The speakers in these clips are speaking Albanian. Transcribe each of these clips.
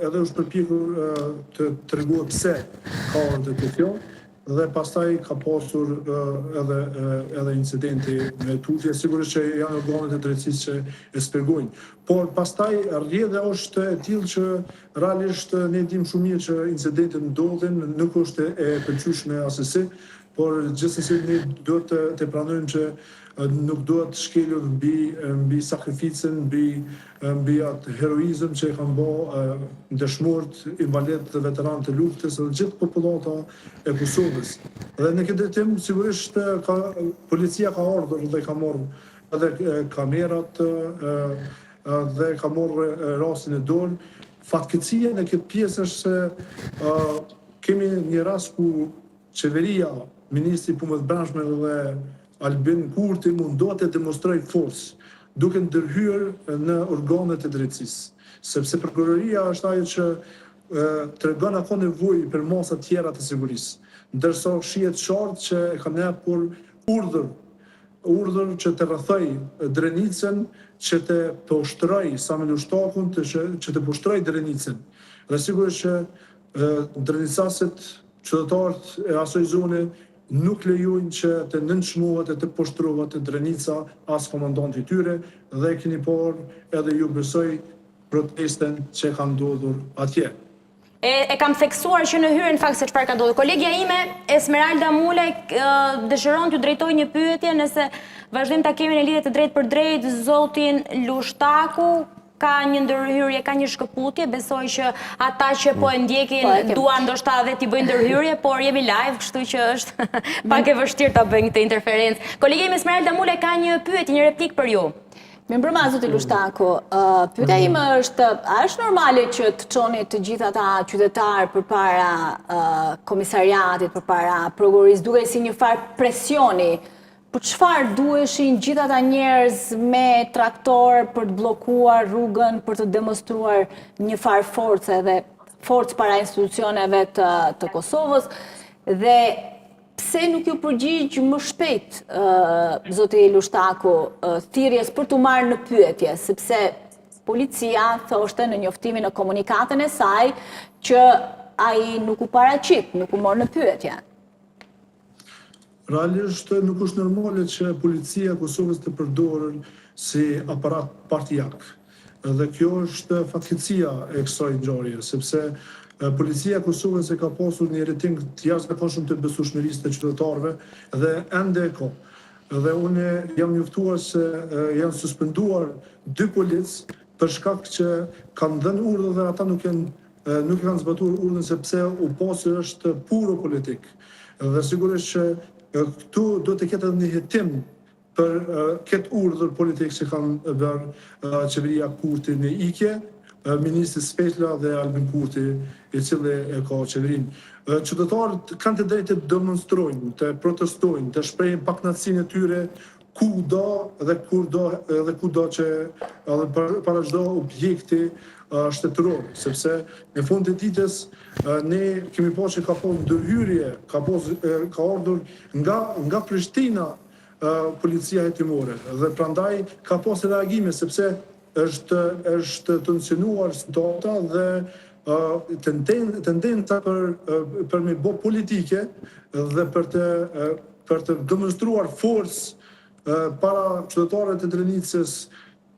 edhe është përpjekur të tregohet pse ka ardhur te kjo dhe pastaj ka pasur edhe edhe incidenti me tutje, sigurisht që janë organet e drejtësisë që e shpjegojnë. Por pastaj rrjedha është e tillë që realisht ne dimë shumë mirë që incidentet ndodhin, nuk është e pëlqyeshme asesi, por gjithsesi ne duhet të, të pranojmë që nuk duhet shkelur mbi mbi sakrificën, mbi mbi atë heroizëm që e kanë bo dëshmorët, invalidët dhe veteranët e luftës dhe gjithë popullata e Kosovës. Dhe në këtë drejtim sigurisht ka policia ka ardhur dhe ka marrë edhe kamerat dhe ka marrë rastin në dorë. Fatkeqësia në këtë pjesë është se kemi një rast ku Qeveria, ministri i Punëve të Brendshme dhe Albin Kurti mundohet të demonstrojë forcë, duke ndërhyrë në organet e drejtësisë. Sepse prokuroria është ajo që tregon a ka nevojë për masa tjera të sigurisë. Ndërsa shihet qartë që e kanë japur urdhër, urdhër që të rrethojë Drenicën, që të poshtërojë Sami Lushtakun, të që të poshtërojë Drenicën. Dhe sigurisht që drenicasit Qytetarët e asaj zone nuk lejojnë që të nënçmohet e të poshtërohet Drenica as komandanti i tyre dhe e keni parë edhe ju besoj protestën që ka ndodhur atje. E, e kam theksuar që në hyrje në fakt se çfarë ka ndodhur. Kolegja ime Esmeralda Mulaj dëshiron t'ju drejtojë një pyetje nëse vazhdojmë ta kemi në lidhje të drejtpërdrejtë zotin Lushtaku, Ka një ndërhyrje, ka një shkëputje, besoj që ata që po e ndjekin po, duan ndoshta edhe t'i bëjnë ndërhyrje, por jemi live, kështu që është pak e vështirë ta bëjnë këtë interferencë. Kolegja ime Esmeralda Mulaj ka një pyetje, një replikë për ju. Mirëmbrëma, zoti Lushtaku. Pyetja ime është, a është normale që të çoni të gjithë ata qytetarë përpara komisariatit, përpara prokurorisë, dukej si një farë presioni Për çfarë duheshin gjithë ata njerëz me traktor për të bllokuar rrugën, për të demonstruar një farë force dhe forcë para institucioneve të, të Kosovës dhe pse nuk iu përgjigj më shpejt zoti Lushtaku thirrjes për t'u marrë në pyetje, sepse policia thoshte në njoftimin në komunikatën e saj që ai nuk u paraqit, nuk u mor në pyetje. Realisht nuk është normale që policia e Kosovës të përdoret si aparat partiak. Dhe kjo është fatkeqësia e kësaj ngjarje, sepse policia e Kosovës e ka pasur një rating të jashtëzakonshëm të besueshmërisë të qytetarëve dhe ende e ka. Dhe unë jam njoftuar se janë suspenduar dy policë për shkak që kanë dhënë urdhër dhe ata nuk janë nuk e kanë zbatuar urdhrin sepse u pa se është puro politik. Dhe sigurisht që këtu duhet të ketë edhe një hetim për këtë urdhër politik që kanë bërë qeveria Kurti në ikje, ministri Sveçla dhe Albin Kurti, i cili e ka qeverinë. Qytetarët kanë të drejtë të demonstrojnë, të protestojnë, të shprehin pakënaqësinë e tyre kudo dhe kurdo dhe kudo që edhe para çdo objekti shtetëror, sepse në fund të ditës ne kemi pa që ka pas ndërhyrje, ka pas ka ardhur nga nga Prishtina policia hetimore dhe prandaj ka pas reagime sepse është është tensionuar situata dhe tendenca për për me bo politike dhe për të për të demonstruar forcë para qytetarëve të Drenicës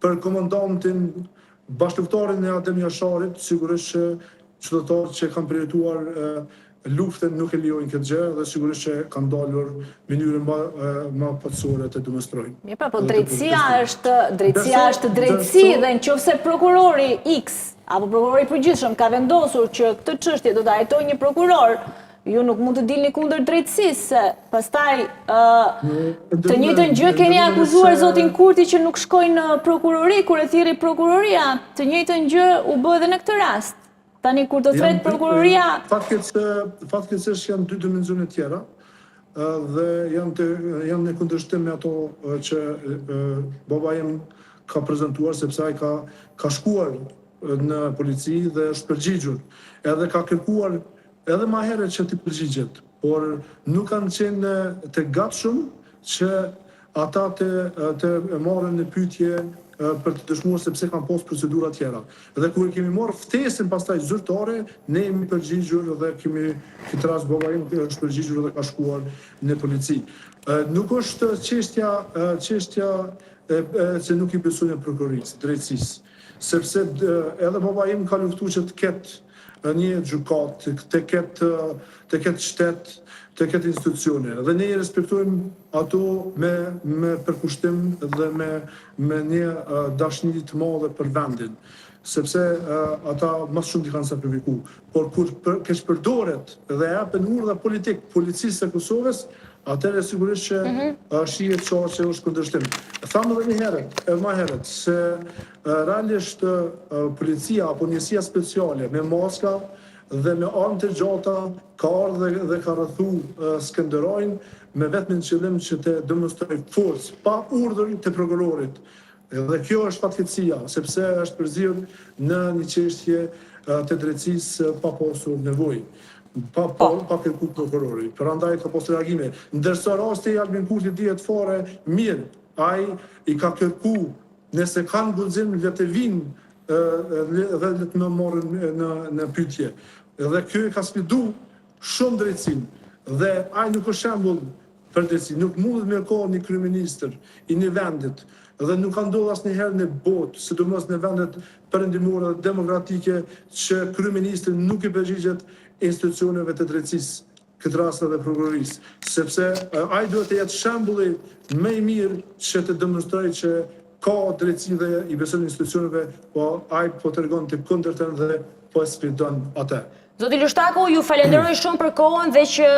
për komandantin bashkëluftëtarin e Adem Jasharit, sigurisht që qytetarët që kanë përjetuar luftën nuk e lejojnë këtë gjë dhe sigurisht që kanë dalur në mënyrën më më paqësore të demonstrojnë. Mirë pra, po drejtësia është drejtësia është drejtësi dhe në qoftë se prokurori X apo prokurori i përgjithshëm ka vendosur që këtë çështje do ta hetojë një prokuror, ju nuk mund të dilni kundër drejtësisë, se pastaj të njëjtën gjë keni akuzuar zotin Kurti që nuk shkoi në prokurori kur e thirri prokuroria, të njëjtën gjë u bë edhe në këtë rast. Tani kur të thërret prokuroria Fatkeqësisht janë dy dimensione tjera dhe janë të janë në kundërshtim me ato që baba im ka prezantuar sepse ai ka ka shkuar në polici dhe është përgjigjur. Edhe ka kërkuar edhe ma herët që t'i përgjigjet, por nuk kanë qenë të gatshëm që ata të të marrin në pyetje. për të dëshmuar se pse kanë pas procedura tjera. Dhe kur e kemi marrë ftesën pastaj zyrtare, ne jemi përgjigjur dhe kemi këtë rast baba im është përgjigjur dhe ka shkuar në polici. Nuk është çështja çështja se nuk i besojnë prokurorisë, drejtësisë, sepse edhe baba im ka luftu që të ketë një gjykatë, të ketë të ketë shtet, të ketë institucione dhe ne i respektojmë ato me me përkushtim dhe me me një dashni të madhe për vendin, sepse ata më së shumti kanë sakrifiku. Por kur keqpërdoret dhe jepen urdhra politik policisë së Kosovës, atëherë sigurisht që mm -hmm. shihet qartë që është kundërshtim. Thamë edhe një herë, edhe më herët se realisht policia apo njësia speciale me maska dhe me armë të gjata ka ardhur dhe, dhe ka rrethu Skënderajn me vetmin qëllim që të demonstrojë forcë pa urdhër të prokurorit. Dhe kjo është fatkeqësia, sepse është përzier në një çështje të drejtësisë pa pasur nevojë pa pa, po. pa kërku prokurori. Prandaj ka pas reagime. Ndërsa rasti i Albin Kurtit dihet fare mirë, ai i ka kërku nëse kanë guxim le të vinë dhe le të më marrin në në pyetje. Dhe ky e ka sfidu shumë drejtësinë dhe ai nuk është shembull për drejtësi. Nuk mundet me ka një kryeministër i një vendit dhe nuk ka ndodhur asnjëherë në botë, sidomos në vendet perëndimore dhe demokratike që kryeministri nuk i përgjigjet institucioneve të drejtësisë, këtë rast edhe prokurorisë, sepse ai duhet të jetë shembulli më i mirë që të demonstrojë që ka drejtësi dhe i beson institucioneve, po ai po tregon të kundërtën dhe po e sfidon atë. Zoti Lushtaku, ju falenderoj shumë për kohën dhe që.